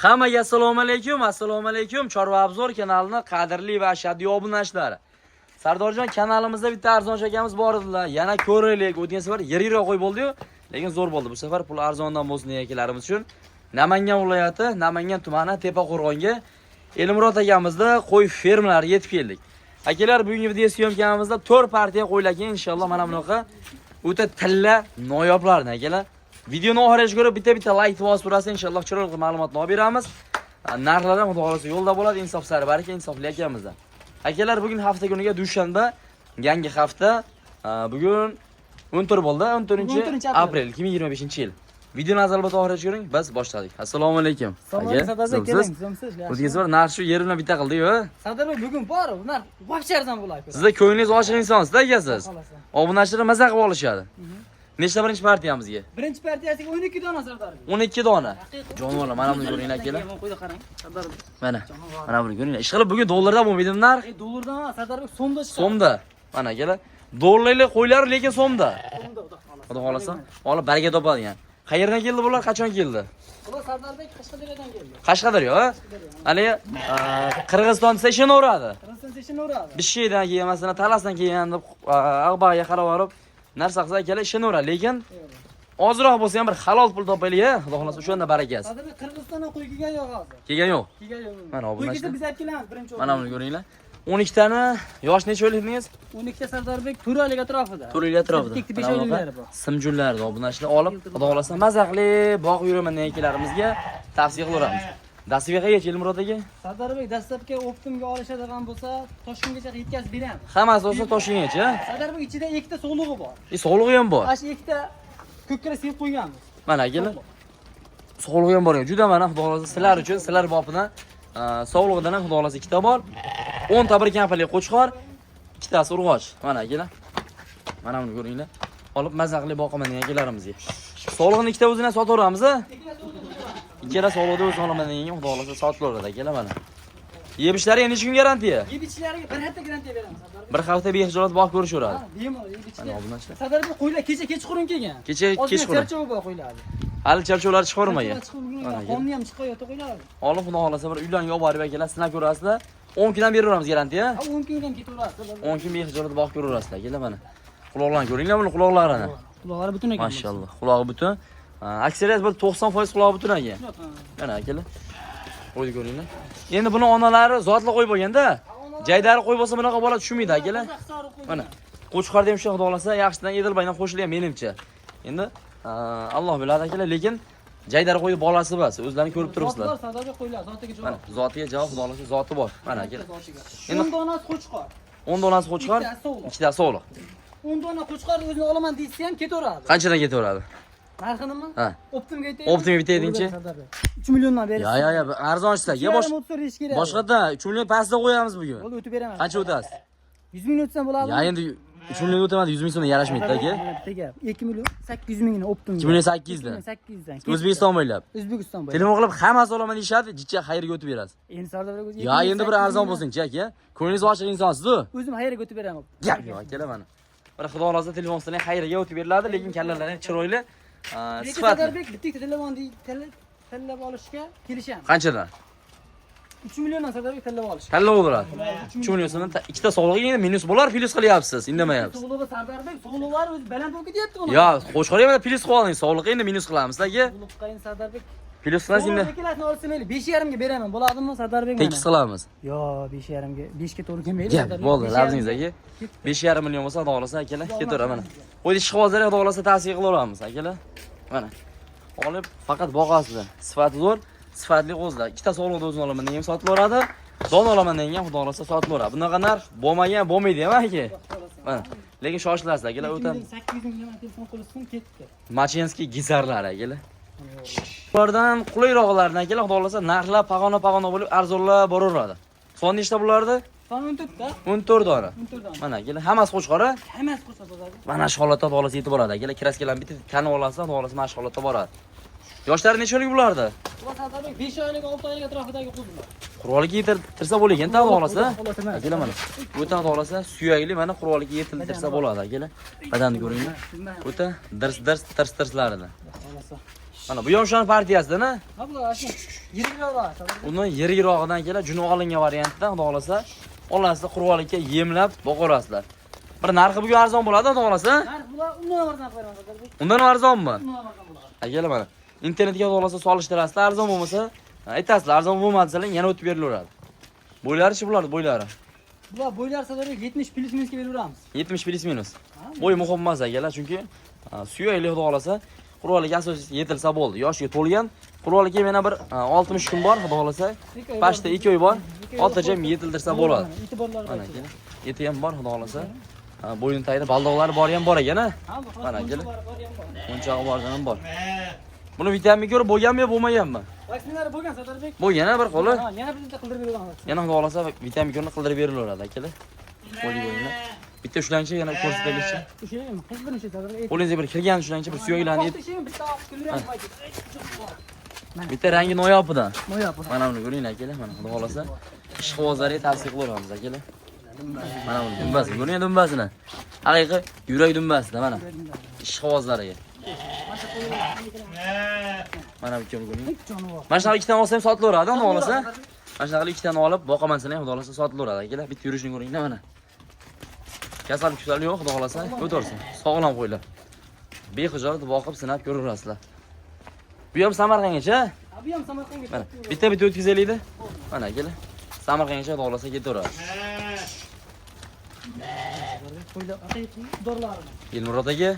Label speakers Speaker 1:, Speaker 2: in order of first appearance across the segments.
Speaker 1: Hammaga assalomu alaykum, assalomu alaykum. Chorva Obzor kanalini qadrli va ashaddiy obunachilari. Sardorjon, kanalimizda bitta arzon akamiz bor edilar. Yana ko'raylik. O'tgan safar yiroq qo'y bo'ldi-yu, lekin zo'r bo'ldi. Bu safar pul arzondan bo'lsin akalarimiz uchun. Namangan viloyati, Namangan tumani Tepaqo'rg'onga Elmurod akamizda qo'y fermalari yetib keldik. Akalar, bugungi video съёмка mizda 4 partiya qo'ylar ekan, inshaalloh mana bunaqa o'ta tilla noyoblarni, akalar. Videoni oxirigacha ko'rib, bitta-bitta like bosib turasiz, inshaalloh chiroyli ma'lumotni olib beramiz. Narxlar ham, xudo xohlasa, yo'lda bo'ladi, insof sari baraka insofli akamizdan. Akalar, bugun hafta kuniga dushanba, yangi hafta. Bugun 14 bo'ldi, 14 aprel 2025-yil. Videoni albatta oxirigacha ko'ring, biz boshladik. Assalomu alaykum.
Speaker 2: Assalomu alaykum, Sardor, keling, zo'msiz.
Speaker 1: O'tgan safar narx shu yer bilan bitta qildik-ku.
Speaker 2: Sardor, bugun bor, narx вообще arzon bo'ladi.
Speaker 1: Sizda ko'nglingiz ochiq insonsiz, akasiz.
Speaker 2: Xohlasa.
Speaker 1: Obunachilar maza qilib olishadi. Nechta birinchi partiyamizga?
Speaker 2: Birinchi partiyasiga 12 dona, Sardor.
Speaker 1: 12 dona. Jonivorlar, mana buni ko'ringlar, akalar.
Speaker 2: Qo'yda qarang. Sardor.
Speaker 1: Mana. Mana buni ko'ringlar. Ishqilib bugun dollarda bo'lmaydimi narx?
Speaker 2: E, dollardan emas, Sardor, so'mda chiqadi.
Speaker 1: So'mda. Mana, akalar. Dollarli qo'ylar, lekin so'mda.
Speaker 2: So'mda, xudo xohlasa.
Speaker 1: Xudo xohlasa, olib baraka topadigan. Qayerdan keldi bular? Qachon keldi?
Speaker 2: Bular, Sardarbek, Qashqadaryodan keldi.
Speaker 1: Qashqadaryo, ha? Haligi Qirg'iziston desa ishonaveradi.
Speaker 2: Qirg'iziston ishonaveradi.
Speaker 1: Bishkekdan kelgan, masalan, Talasdan kelgan deb Ag'bag'ga qarab borib narsa qilsa, akalar, ishonaveradi, lekin ozroq bo'lsa ham bir halol pul topaylik, ha? Xudo xohlasa, o'shanda barakasi.
Speaker 2: Sardarbek, Qirg'izistondan qo'y kelgan yo'q hozir.
Speaker 1: Kelgan yo'q.
Speaker 2: Kelgan yo'q.
Speaker 1: Mana
Speaker 2: Qo'y
Speaker 1: obunachilar.
Speaker 2: kelsa, biz olib kelamiz birinchi
Speaker 1: Mana buni ko'ringlar. 12 tani, yosh necha oylik dedingiz?
Speaker 2: 12 ta, Sardarbek, 4 oylik atrofida.
Speaker 1: 4 oylik atrofida.
Speaker 2: Bitta, 5
Speaker 1: Mana bunaqa
Speaker 2: oyliklari bor.
Speaker 1: Simjullarni obunachilar olib, xudo xohlasa, maza qilib boqib yuraman akalarimizga tavsiya qilaveramiz. Dastlabki qayerga, Elmurod aka?
Speaker 2: Sardarbek, dastlabki оптом ga olishadigan bo'lsa, Toshkentgacha yetkazib beramiz.
Speaker 1: Hammasi bo'lsa Toshkentgacha.
Speaker 2: Sardarbek, ichida ikkita sog'lig'i bor.
Speaker 1: E, sog'lig'i ham bor.
Speaker 2: Mana shu ikkita ko'kkara sevib qo'yganmiz.
Speaker 1: Mana, akalar. Sog'lig'i ham bor ekan. Juda, mana, xudo xohlasa, sizlar uchun, sizlar bopidan sog'lig'idan ham, xudo xohlasa, ikkita bor. 10 ta bir kampirli qo'chqor, ikkitasi urg'och. Mana, akalar. Mana buni ko'ringlar. Olib maza qilib boqaman degan akalarimizga. Sog'lig'ini ikkita o'zini sotaveramiz, a? Ikkala sog'lig'ida o'zini olaman degan, xudo xohlasa, sotilaveradi, akalar, mana. Yeb ichishlari necha kun garantiya?
Speaker 2: Yeb ichishlariga bir hafta garantiya beramiz, Sardarbek.
Speaker 1: Bir hafta bexijolat boqib ko'rishaveradi.
Speaker 2: Ha, bemalol yeb
Speaker 1: Mana
Speaker 2: ichishlar.
Speaker 1: obunachilar.
Speaker 2: Sardarbek, qo'ylar kecha kechqurun kelgan.
Speaker 1: Kecha
Speaker 2: Ozgina
Speaker 1: kechqurun.
Speaker 2: charchovi bor qo'ylarni.
Speaker 1: Hali charchovlar chiqarmagan.
Speaker 2: Charchovi chiqib
Speaker 1: Mana,
Speaker 2: ulgurmagan. Qonni ham chiqayapti qo'ylar.
Speaker 1: Olib, xudo xohlasa, bir uylarga olib borib, akalar, sinab ko'rasizlar. 10 kundan beraveramiz garantiya.
Speaker 2: Ha, 10 kun ham ketaveradi.
Speaker 1: 10 kun bexijolat boqib ko'raverasizlar, akalar, mana. Quloqlarni ko'ringlar, buni quloqlarini.
Speaker 2: Quloqlari butun ekan.
Speaker 1: Mashalloh, qulog'i butun. Ha, aksariyat bir 90% qulog'i butun ekan. Mana, akalar. Qo'ydi, ko'ringlar. Endi buni onalari zotli qo'y bo'lganda, jaydari qo'y bo'lsa, bunaqa bola tushmaydi, akalar. Mana. Qo'chqor ham shu, xudo xohlasa, yaxshidan Edilbaydan qo'shilgan menimcha. Endi Alloh biladi, akalar, lekin jaydari qo'ydi bolasi bas, o'zlaring ko'rib turibsizlar.
Speaker 2: Zoti bor, Sardarbek, qo'ylar, zotiga javob.
Speaker 1: Mana, zotiga javob, xudo xohlasa, zoti bor. Mana, akalar.
Speaker 2: Zotiga.
Speaker 1: Endi
Speaker 2: 10 donasi qo'chqor.
Speaker 1: 10 donasi qo'chqor,
Speaker 2: Ikkitasi sog'liq.
Speaker 1: ikkitasi sog'liq.
Speaker 2: 10 dona qo'chqor o'zini olaman desa ham ketaveradi.
Speaker 1: Qanchadan ketaveradi?
Speaker 2: Narxinimi?
Speaker 1: Ha.
Speaker 2: Оптом ga aytaymi?
Speaker 1: Оптом ga bitta aytingchi.
Speaker 2: 3 milliondan berish.
Speaker 1: Ya, arzon ishlar. Ya
Speaker 2: Bosh kerak.
Speaker 1: Boshqadan 3 million pastda qo'yamiz bugun.
Speaker 2: Bo'ldi, o'tib beraman.
Speaker 1: Qancha o'tasiz?
Speaker 2: 100 ming o'tsam bo'ladimi?
Speaker 1: Ya, endi 3 million o'tmadi, 100 ming so'mdan yarashmaydi, aka.
Speaker 2: Bitta gap. 2 million 800 mingini оптом.
Speaker 1: 2 million 800 dan.
Speaker 2: 800 dan.
Speaker 1: O'zbekiston bo'ylab.
Speaker 2: O'zbekiston bo'ylab.
Speaker 1: Telefon qilib hammasi olaman deyishadi, jicha xayrga o'tib berasiz.
Speaker 2: Endi Sardarbek o'zi
Speaker 1: Ya, endi bir arzon bo'lsinchi, aka. Ko'nglingiz ochiq insonsiz-ku.
Speaker 2: O'zim xayrga o'tib beraman.
Speaker 1: Gap yo'q, akalar, mana. Bir xudo xohlasa, telefon qilsang xayrga o'tib beriladi, lekin kallalar ham chiroyli,
Speaker 2: Lekin
Speaker 1: sifatli.
Speaker 2: Sardarbek, bitta ikkita telefon tanlab olishga kelishamiz.
Speaker 1: Qanchadan?
Speaker 2: 3 milliondan, Sardarbek, tanlab olish.
Speaker 1: Tanlab bo'ladi. 3 million so'mdan ikkita sog'lig'i endi minus bo'lar, plyus qilyapsiz, indamayapsiz.
Speaker 2: Sog'lig'i, Sardarbek, sog'liqlari o'zi baland bo'lib ketyapti buni.
Speaker 1: Ya, qo'chqor ham plyus qilib oling, sog'liqqa endi minus qilamiz, aka.
Speaker 2: Sog'liqqa endi, Sardarbek.
Speaker 1: Plyus qilasiz endi.
Speaker 2: Sog'liq ikkalasini olsa mayli, 5,5 ga beraman. Bo'ladimi, Sardarbek, mana?
Speaker 1: Tekis qilamiz.
Speaker 2: Yo, 5,5 ga, 5 ga to'g'ri kelmaydi.
Speaker 1: Gap
Speaker 2: Sardarbek,
Speaker 1: bo'ldi,
Speaker 2: 5,5
Speaker 1: labzingiz, aka. 5,5 million bo'lsa, xudo xohlasa, akalar, ketaveradi, mana. Qo'ydi ishqibozlar, xudo xohlasa, tavsiya qilaveramiz, akalar. Mana. Olib faqat boqasizlar. Sifati zo'r, sifatli qo'zlar. Ikkita sog'liqda o'zini olaman degan sotilaveradi. Don olaman degan, xudo xohlasa, sotilaveradi. Bunaqa narx bo'lmagan, bo'lmaydi ham, aka. Mana. Lekin shoshilasizlar, akalar, o'ta
Speaker 2: 800 mingga telefon qilishsin, ketdi.
Speaker 1: Machenskiy gizarlar, akalar. Ulardan qulayroqlarini, akalar, xudo xohlasa, narxlar pag'ona-pag'ona bo'lib arzonlab boraveradi. Son nechta bulardi?
Speaker 2: Son 14 ta.
Speaker 1: 14 dona.
Speaker 2: 14 dona.
Speaker 1: Mana, akalar, hammasi qo'chqor.
Speaker 2: Hammasi qo'chqor, Sardarbek.
Speaker 1: Mana shu holatda, xudo xohlasa, yetib boradi, akalar. Краска larni bitta tanib olasiz, xudo xohlasa, mana shu holatda boradi. Yoshlari necha oylik bulardi?
Speaker 2: Bular, Sardarbek, 5 oylik, 6 oylik atrofidagi qo'zilar.
Speaker 1: Quroliga yetiltirsa bo'lgan, xudo xohlasa.
Speaker 2: Xudo xohlasa.
Speaker 1: Akalar, mana. O'ta, xudo xohlasa, suyakli, mana, quroliga yetiltirsa bo'ladi, akalar. Badanni ko'ringlar. O'ta dirs dirs tirs tirslarida.
Speaker 2: Xudo xohlasa.
Speaker 1: Mana bu ham o'shani partiyasidan, ha?
Speaker 2: Ha, bular shu yirikroq.
Speaker 1: Undan yirigrog'idan keladi, juni olingan variantdan xudo xolasa. Olasizlar, qurbonlikka yemlab boqaverasizlar. Bir narxi bugun arzon bo'ladi, xudo xolasa.
Speaker 2: Narx bular undan arzon qilib beraman, Sardarbek.
Speaker 1: Undan arzonmi?
Speaker 2: Undan arzon bo'ladi.
Speaker 1: Akalar mana internetga xudo xolasa solishtirasizlar, arzon bo'lmasa aytasizlar, arzon bo'lmadi desalar yana o'tib berilaveradi. Bo'ylari-chi bular, bo'ylari?
Speaker 2: Bular bo'ylar Sardarbek 70 плюс минус ga beraveramiz.
Speaker 1: 70 плюс минус. Bo'y muhim emas akalar, chunki suyakli xudo xolasa qurbonlik asosiysi yetilsa bo'ldi. Yoshiga to'lgan qurbonlikka yana bir 60 kun bor xudo xolasa. Pashta 2 oy bor. Otacha ham yetildirsa bo'ladi.
Speaker 2: E'tiborlar
Speaker 1: Mana aka. Eti ham bor xudo xolasa. Bo'yni tagida baldoqlari bor ham bor ekan, ha? Mana aka. Munchog'i bordan ham bor. Buni vitamin ko'rib bo'lganmi yo bo'lmaganmi?
Speaker 2: Vaksinalari bo'lgan Sardarbek.
Speaker 1: Bo'lgan ha bir qo'li.
Speaker 2: Ha, yana bitta qildirib beraman.
Speaker 1: Yana xudo xolasa vitamin ko'rni qildirib berilaveradi akalar. Qo'li bo'yni. Bitta ushlanchi yana ko'rsataylikchi.
Speaker 2: Ushlaymi? Hech bir narsa Sardarbek.
Speaker 1: Qo'lingizga bir kirgan ushlanchi bir suyaklarni
Speaker 2: Bitta oq kuldiryapti.
Speaker 1: bitta rangi noyobidan.
Speaker 2: Noyob.
Speaker 1: Mana buni ko'ringlar akalar, mana xudo xolasa ishqibozlarga tavsiya qilaveramiz akalar. Mana buni dumbasi, ko'ringlar dumbasini. Haqiqiy yurak dumbasida mana. Ishqibozlarga. Mana bu ko'ring.
Speaker 2: Jonivor.
Speaker 1: Mana shunaqa ikkitani olsa ham sotilaveradi, xudo xolasa. Mana shunaqa ikkitani olib boqaman desang ham xudo xolasa sotilaveradi akalar. Bitta yurishini ko'ringlar mana. Kasal kusal yo'q, xudo xolasa, o'tarsin. Sog'lom qo'ylar. Bexijolat boqib sinab ko'raverasizlar. Bu ham Samarqandgacha?
Speaker 2: Ha, bu ham Samarqandga.
Speaker 1: Mana bitta-bitta o'tkazaylikda. Mana akalar. Samarqandgacha xudo xolasa ketaveradi.
Speaker 2: Qo'ylar, haqiqiy dorilarni.
Speaker 1: Elmurod aka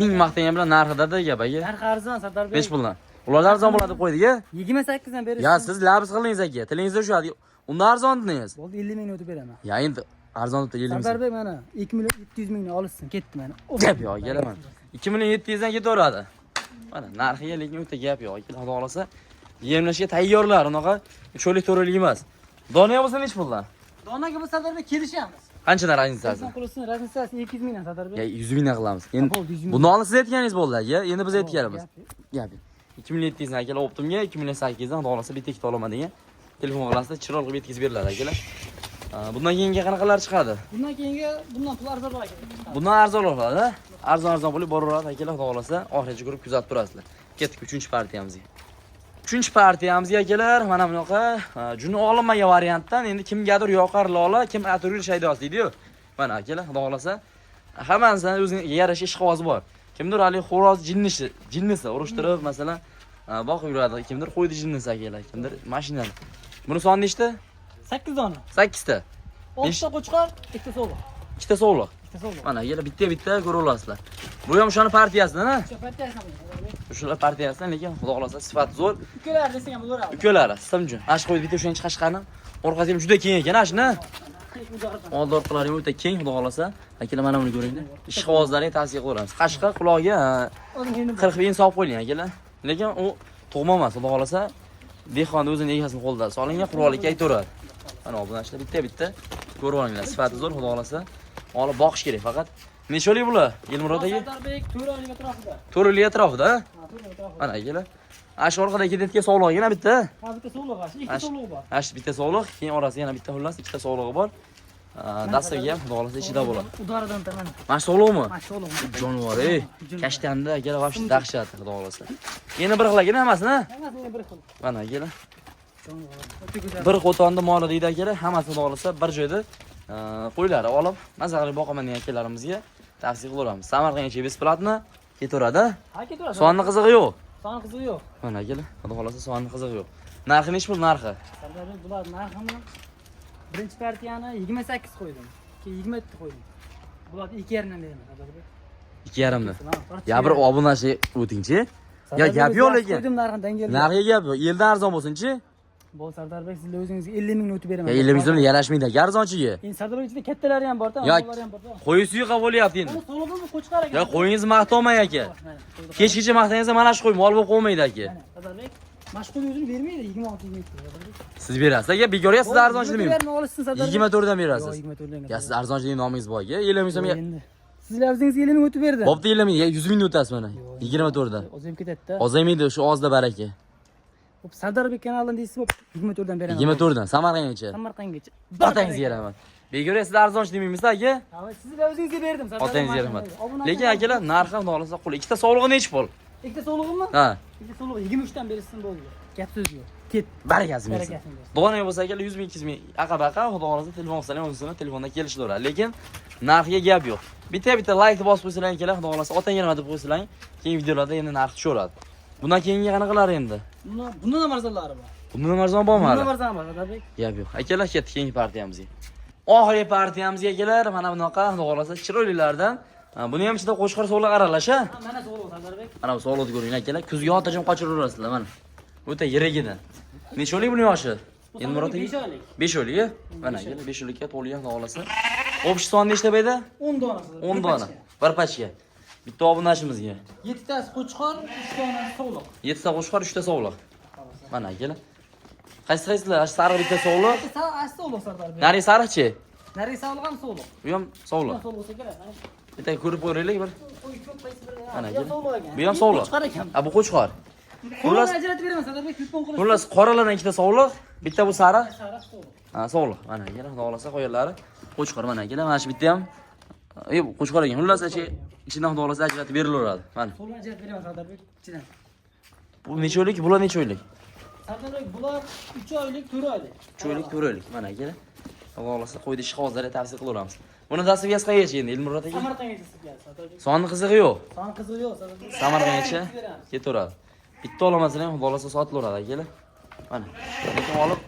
Speaker 1: ming maqtagan bilan narxida-da gap aka.
Speaker 2: Narxi arzon Sardarbek.
Speaker 1: 5 puldan. Ular arzon bo'ladi deb qo'ydik-a.
Speaker 2: 28 dan berish.
Speaker 1: Ya siz labs qildingiz aka, tilingizda ushadi. Unda arzon dedingiz.
Speaker 2: Bo'ldi, 50 mingni o'tib beraman.
Speaker 1: Ya endi arzon deb 50 ming.
Speaker 2: Sardarbek mana 2 million 700 mingni olishsin, ketdi mana.
Speaker 1: Gap yo'q, kelaman. 2 million 700 dan ketaveradi. Mana narxiga lekin o'ta gap yo'q. Xudo xolasa yemlashga tayyorlar, unaqa 3 oylik 4 oylik emas. Dona bo'lsa nechi puldan?
Speaker 2: Donaga bu Sardarbek kelishamiz.
Speaker 1: Qanchadan разница si?
Speaker 2: Qilsin qilsin, разница si 200 mingdan Sardarbek.
Speaker 1: Ya 100 mingdan qilamiz. Endi
Speaker 2: Bo'ldi, 100 ming.
Speaker 1: buni olib siz aytganingiz bo'ldi aka. Endi biz aytganimiz.
Speaker 2: Gap yo'q.
Speaker 1: Gap. 2 million 700 dan akalar оптом ga 2 million 800 dan xudo xolasa bitta ikkita olaman degan. Telefon qilasizlar, chiroyli qilib yetkazib beriladi akalar. Bundan keyingi qanaqalar chiqadi?
Speaker 2: Bundan keyingi bundan pul arzonroq ekan.
Speaker 1: Bundan arzonroq bo'ladi. Arzon arzon bo'lib boraveradi akalar, xudo xolasa oxirigacha ko'rib kuzatib turasizlar. Ketdik 3-partiyamizga. 3-partiyamizga akalar, mana bunaqa juni olinmagan variantdan endi kimgadir yoqar lola, kim atirgul shaydosi deydi-yu. Mana akalar, xudo xolasa hammasini o'ziga yarasha ishqibozi bor. Kimdir hali xo'roz jinnisi, jinnisi urushtirib, masalan, boqib yuradi. Kimdir qo'ydi jinnisi akalar, kimdir mashinani. Buni soni nechta?
Speaker 2: 8 dona.
Speaker 1: 8 ta.
Speaker 2: 6 ta qo'chqor, 2 ta sovliq.
Speaker 1: 2 ta sovliq.
Speaker 2: 2 ta sovliq.
Speaker 1: Mana akalar bitta-bitta ko'ra olasizlar. Bu ham o'shani partiyasidan, ha?
Speaker 2: O'sha partiyasini Sardarbek.
Speaker 1: Shular partiyasidan, lekin xudo xolasa sifati zo'r.
Speaker 2: Ukalari desang ham bo'laveradi.
Speaker 1: Ukalari, simjun. Ana shu qo'ydi bitta o'shancha qashqani. Orqasi ham juda keng ekan, ana shuni. Oldi orqalari ham o'ta keng, xudo xolasa. Akalar mana buni ko'ringlar. Ishqibozlarga tavsiya qilaveramiz. Qashqa quloqga 40 ming solib qo'yilgan akalar. Lekin u tug'ma emas, xudo xolasa. Dehqonni o'zini egasini qo'lida solingan qurbonlikka aytaveradi. Mana obunachilar bitta-bitta ko'rib olinglar. Sifati zo'r, xudo xolasa. Olib boqish kerak faqat. Necha oylik bular? Elmurod aka?
Speaker 2: Sardarbek 4 oylik atrofida.
Speaker 1: 4 oylik atrofida, ha?
Speaker 2: Ha, 4 oylik atrofida.
Speaker 1: Mana akalar. Ana shu orqada ketayotgan sovliq yana bitta.
Speaker 2: Ha, bitta sovliq bor. Ikkita sovliq bor.
Speaker 1: Ana shu bitta sovliq, keyin orasida yana bitta xullas ikkita sovlig'i bor. Dastaga ham xudo xolasa ichida bo'ladi.
Speaker 2: Udaradan mana.
Speaker 1: Mana shu sovliqmi?
Speaker 2: Mana sovliq.
Speaker 1: Jonivor, ey. Kashtanda akalar вообще dahshat, xudo xolasa. Yana bir xil ekan hammasini.
Speaker 2: Hammasini bir xil.
Speaker 1: Mana akalar.
Speaker 2: Jonivor. O'ta go'zal.
Speaker 1: Bir qo'tonni moli deydi akalar, hammasi xudo xolasa bir joyda qo'ylari olib, maza qilib boqaman degan akalarimizga tavsiya qilaveramiz. Samarqandgacha бесплатно ketaveradi.
Speaker 2: Ha, ketaveradi.
Speaker 1: Sonni qizig'i yo'q.
Speaker 2: Soni qizig'i yo'q.
Speaker 1: Mana akalar, xudo xolasa sonni qizig'i yo'q. Narxi nechi pul narxi?
Speaker 2: Sardarbek bular narxini birinchi partiyani 28 qo'ydim. Keyin 27 qo'ydim. Bularni 2,5 dan beraman Sardarbek.
Speaker 1: 2,5 dan. Ya bir obunachi o'tingchi. Ya gap yo'q lekin.
Speaker 2: Qo'ydim narxini dangal.
Speaker 1: Narxiga gap yo'q. Eldan arzon bo'lsin-chi.
Speaker 2: Bo'l Sardarbek, sizlar o'zingizga 50 mingni o'tib beraman.
Speaker 1: Ya 50 ming so'm yarashmaydi aka arzonchiga.
Speaker 2: Endi Sardarbek ichida kattalari ham bor-da,
Speaker 1: Ya
Speaker 2: malari ham bor-da.
Speaker 1: qo'yi suyuq bo'lyapti endi.
Speaker 2: Buni so'lib bu qo'chqor aka.
Speaker 1: Ya qo'yingizni maqtolmang aka. Kechgacha maqtangizda mana shu qo'y mol bo'lib qolmaydi aka.
Speaker 2: Mana Sardarbek, mana shu qo'yni o'zini bermaydi 26 27 Sardarbek.
Speaker 1: Siz berasiz aka, bekorga siz arzonchi demayman.
Speaker 2: 24 olishsin Sardarbek.
Speaker 1: 24 dan berasiz.
Speaker 2: Yo'q, 24 dan.
Speaker 1: Ya siz arzonchi degan nomingiz bor aka. 50 ming so'm.
Speaker 2: Endi sizlar o'zingizga 50 ming o'tib berdi.
Speaker 1: Bo'pti 50 ming, 100 ming o'tasiz mana. 24 dan.
Speaker 2: O'zim ketadi-da.
Speaker 1: Ozaymaydi shu ozda baraka.
Speaker 2: Xo'p, Sardarbek kanalidan deysiz, bo'p 24 dan beraman.
Speaker 1: 24 dan Samarqandgacha.
Speaker 2: Samarqandgacha.
Speaker 1: Otangizga rahmat. Bekorga siz arzonchi demaymiz aka.
Speaker 2: Ha, sizlar o'zingizga berdim. Sardarbek
Speaker 1: Otangizga rahmat.
Speaker 2: Obunachi
Speaker 1: Lekin akalar narxi xudo xolasa qul. Ikkita sovlig'i nechi pul?
Speaker 2: Ikkita sovlig'imi?
Speaker 1: Ha.
Speaker 2: Ikkita sovlig'i 23 dan berishsin bo'ldi. Gap so'z yo'q. Ket.
Speaker 1: Barakasini bersin.
Speaker 2: Barakasini bersin.
Speaker 1: Dona bo'lsa akalar 100 ming, 200 ming aqa-baqa, xudo xohlasa telefon qilsalar ham o'zini telefonda kelishilaveradi. Lekin narxiga gap yo'q. Bitta-bitta like bosib qo'ysalar akalar, xudo xohlasa otangga nima deb qo'ysalar, keyin videolarda endi narx tushaveradi. Bundan keyingi qanaqalar endi?
Speaker 2: Bundan ham arzonlari bor.
Speaker 1: Bundan ham arzon bormi
Speaker 2: Bundan
Speaker 1: hali?
Speaker 2: ham arzon bor, Sardarbek.
Speaker 1: Gap yo'q. Akalar, ketdik keyingi partiyamizga. Oxirgi partiyamizga akalar, mana bunaqa xudo xohlasa chiroylilardan. Ha, buni ham ichida qo'chqor sovliq aralash, ha?
Speaker 2: Ha, mana sovliq Sardarbek.
Speaker 1: Mana bu sovliqni ko'ring akalar, kuzga xotirjam qochiraverasizlar mana. O'ta yirigidan. Necha oylik buning yoshi?
Speaker 2: Bu
Speaker 1: Endi Murod aka?
Speaker 2: 5 oylik.
Speaker 1: 5 oylik, mana akalar 5 oylikka to'lgan xudo xohlasa. Общий son nechta bu yerda?
Speaker 2: 10 dona. Sardarbek.
Speaker 1: 10
Speaker 2: Bir
Speaker 1: dona.
Speaker 2: pachka.
Speaker 1: Bir pachka. Bitta obunachimizga.
Speaker 2: 7 tasi qo'chqor, 3 donasi sovliq.
Speaker 1: 7 ta qo'chqor, 3 ta sovliq. Mana akalar. Qaysi qaysilar? Shu sariq bitta sovliq.
Speaker 2: Sariq ash sovliq Sardarbek.
Speaker 1: Narigi sariqchi?
Speaker 2: Narigi sovliq ham sovliq.
Speaker 1: Bu ham sovliq.
Speaker 2: Bu ham sovliq bo'lsa kerak. Mana
Speaker 1: Bitta ko'rib ko'raylik bir.
Speaker 2: qo'y ko'p qaysi biri?
Speaker 1: Mana
Speaker 2: Bu ham
Speaker 1: akalar.
Speaker 2: sovliq ekan.
Speaker 1: Bu ham sovliq.
Speaker 2: Qo'chqor ekan.
Speaker 1: Ha, bu qo'chqor.
Speaker 2: Xullas ajratib beraman Sardarbek, telefon qilish.
Speaker 1: Xullas qoralardan ikkita sovliq, bitta bu sariq.
Speaker 2: Sariq sovliq.
Speaker 1: Ha, sovliq. Mana akalar, xudo xohlasa qo'yanlari qo'chqor mana akalar, mana shu bitta ham yo'q, qo'chqor ekan. Xullas ichidan xudo xohlasa ajratib berilaveradi. Mana.
Speaker 2: Sovliqni ajratib beraman Sardarbek ichidan.
Speaker 1: Bu necha oylik? Bular necha oylik?
Speaker 2: Sardarbek, bular 3 oylik, 4 oylik.
Speaker 1: 3 oylik, 4 oylik. Mana akalar. Xudo xohlasa qo'ydi ishi hozir tavsiya qilaveramiz. Buni dastlabki qayerga endi Elmurod aka?
Speaker 2: Samarqandga keladi Sardarbek.
Speaker 1: Sonni qizig'i yo'q.
Speaker 2: Son qizig'i yo'q Sardarbek.
Speaker 1: Samarqandgacha
Speaker 2: Beramiz.
Speaker 1: ketaveradi. Bitta olmaslar ham xudo xohlasa sotilaveradi akalar. Mana. Lekin olib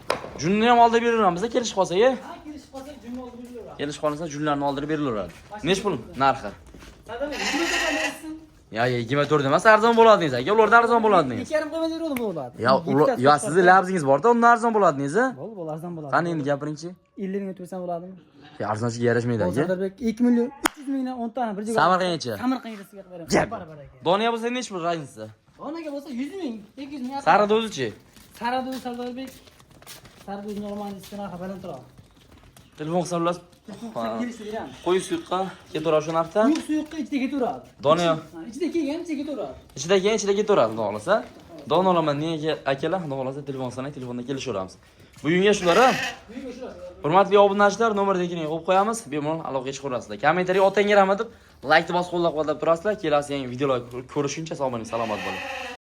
Speaker 1: junni ham oldirib beraveramiz, kelishib qolsak,
Speaker 2: Ha, kelishib qolsak junni olib beraveramiz.
Speaker 1: Kelishib qolsa junlarni oldirib berilaveradi. Nech pul narxi?
Speaker 2: Sardarbek, 24 dan bersin.
Speaker 1: Ya 24 emas, arzon bo'ladi deysiz aka, ularda arzon bo'ladi deysiz.
Speaker 2: 2,5 qo'ymay beradi bo'ladi.
Speaker 1: Ya ular, ya sizni labzingiz bor-da, undan arzon bo'ladi deysiz.
Speaker 2: Bo'ldi, bo'ldi, arzon bo'ladi.
Speaker 1: Qani endi gapiringchi?
Speaker 2: 50 mingga to'ysam bo'ladimi?
Speaker 1: Ya arzonchiga yarashmaydi aka.
Speaker 2: Sardarbek 2 million 300 mingdan 10 tani bir joyga.
Speaker 1: Samarqandgacha.
Speaker 2: Samarqandgacha sizga qilib beraman.
Speaker 1: Gap.
Speaker 2: Barobar aka.
Speaker 1: Doniya bo'lsa nech pul разница?
Speaker 2: Donaga bo'lsa 100 ming, 200 ming.
Speaker 1: Sariqda o'zichi?
Speaker 2: Sariqda o'zi Sardarbek. Sariqda o'zi normal narxi balandroq.
Speaker 1: Telefon qilsa ular
Speaker 2: Kelishib beramiz.
Speaker 1: qo'y suyuqqa ketaveradi shu narxda.
Speaker 2: Quyuq suyuqqa ichida ketaveradi.
Speaker 1: Dona
Speaker 2: Ha, ichida kelgan, ichida ketaveradi.
Speaker 1: ichida keyin ichida ketaveradi xudo xohlasa. Dona olaman nega akalar, xudo xohlasa telefon sanang, telefonda kelishaveramiz. Bugunga shular a?
Speaker 2: Bugunga shular.
Speaker 1: Hurmatli obunachilar, nomerni ekranga qo'yib qo'yamiz. Bemalol aloqaga chiqaverasizlar. Kommentariy otangga rahmat deb, laykni bosib qo'llab-quvvatlab turasizlar. Kelasi yangi videolar ko'rishguncha sog' bo'ling, salomat bo'ling.